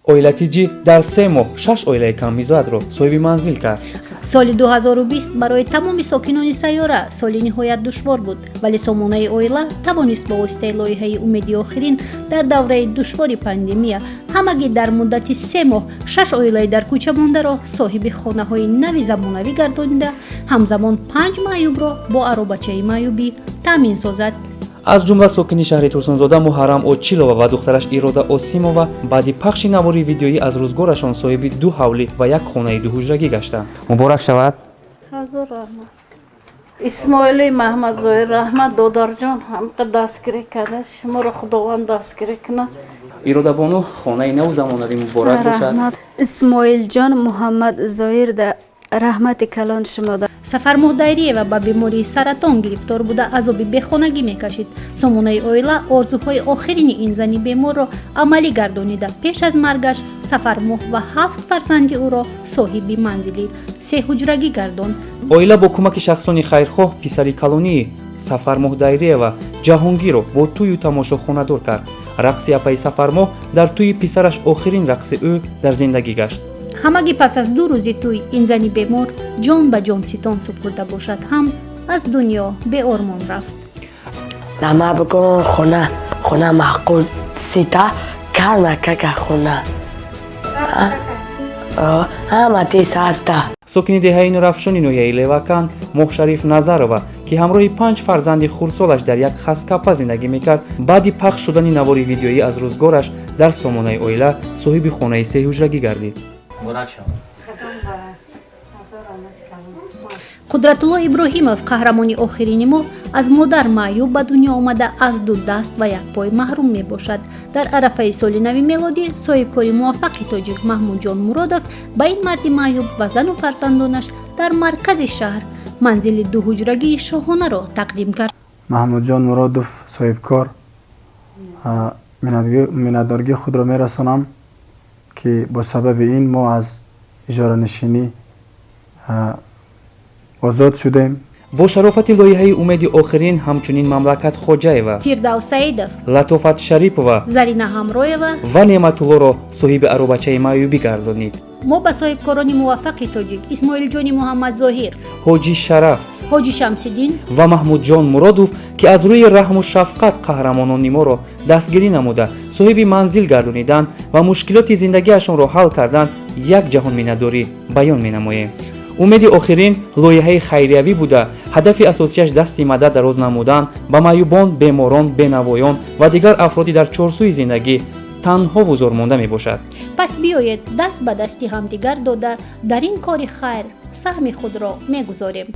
Оила Тиҷӣ дар 3 моҳ шаш оилаи камбизоатро соҳиби манзил кард. Соли 2020 барои тамоми сокинони сайёра соли ниҳоят душвор буд, вале сомонаи оила тавонист бо воситаи лоиҳаи «Умеди охирин» дар давраи душвори пандемия ҳамагӣ дар муддати 3 моҳ шаш оилаи дар кӯча мондаро соҳиби хонаҳои нави замонавӣ гардонида, ҳамзамон панҷ маъюбро бо аробачаи маъюбӣ таъмин созад. Аз ҷумла сокини шаҳри Турсунзода Муҳаррам Очилова ва духтараш Ирода Осимова баъди пахши навори видеоӣ аз рӯзгорашон соҳиби ду ҳавлӣ ва як хонаи дуҳуҷрагӣ гаштанд. Муборак шавад. Ҳазор раҳмат, Исмоили Маҳмадзоир, раҳмат, додарҷон, ҳамқа дастгирӣ карда, шуморо Худованд дастгирӣ кунад. Иродабону, хонаи наву замонавӣ муборак бошад. Раҳмат, Исмоилҷон Муҳаммадзоир, раҳмати калон шумо. Сафармоҳ Дайриева ба бемории саратон гирифтор буда, азоби бехонагӣ мекашид. Сомонаи оила орзуҳои охирини ин зани беморро амалӣ гардонида, пеш аз маргаш Сафармоҳ ва ҳафт фарзанди ӯро соҳиби манзили сеҳуҷрагӣ гардонд. Оила бо кӯмаки шахсони хайрхоҳ писари калонии Сафармоҳ Дайриева Ҷаҳонгирро бо тӯю тамошо хонадор кард. Рақси апаи Сафармоҳ дар тӯи писараш охирин рақси ӯ дар зиндагӣ гашт. Ҳамагӣ пас аз 2 рӯзи тӯй ин зани бемор ҷон ба ҷонситон супурда бошад ҳам, аз дунё беормон рафт. Нама бигон, хона, хона маъқул сита калма кака хона ҳама тез ҳаста. Сокини деҳаи Нурафшони ноҳияи Левакан Моҳшариф Назарова, ки ҳамроҳи панҷ фарзанди хурдсолаш дар як хасткапа зиндагӣ мекард, баъди пахш шудани навори видеоӣ аз рӯзгораш дар сомонаи оила соҳиби хонаи сеҳуҷрагӣ гардид. Муборак шавад. Қудратулло Иброҳимов, қаҳрамони охирини мо, аз модар маъюб ба дунё омада, аз ду даст ва як пой маҳрум мебошад. Дар арафаи соли нави мелодӣ соҳибкори муваффақи тоҷик Маҳмудҷон Муродов ба ин марди маъюб ва зану фарзандонаш дар маркази шаҳр манзили дуҳуҷрагии шоҳонаро тақдим кард. Маҳмудҷон Муродов, соҳибкор, миннатдоргии худро мерасонам, ки бо сабаби ин мо аз иҷоранишинӣ озод шудем. Бо шарофати лоиҳаи «Умеди охирин» ҳамчунин Мамлакат Хоҷаева, Фирдавс Саидов, Латофат Шарипова, Зарина Ҳамроева ва Неъматуллоро соҳиби аробачаи маъюбӣ гардонид. Мо ба соҳибкорони муваффақи тоҷик Исмоилҷони Муҳаммадзоҳир, Ҳоҷи Шараф, Ҳоҷи Шамсиддин ва Маҳмудҷон Муродов, ки аз рӯи раҳму шафқат қаҳрамонони моро дастгирӣ намуда, соҳиби манзил гардониданд ва мушкилоти зиндагиашонро ҳал карданд, як ҷаҳон миннатдорӣ баён менамоем. «Умеди охирин» лоиҳаи хайриявӣ буда, ҳадафи асосияш дасти мадад дароз намудан ба маъюбон, беморон, бенавоён ва дигар афроди дар чорсӯи зиндагӣ танҳову зормонда мебошад. Пас биёед, даст ба дасти ҳамдигар дода, дар ин кори хайр саҳми худро мегузорем.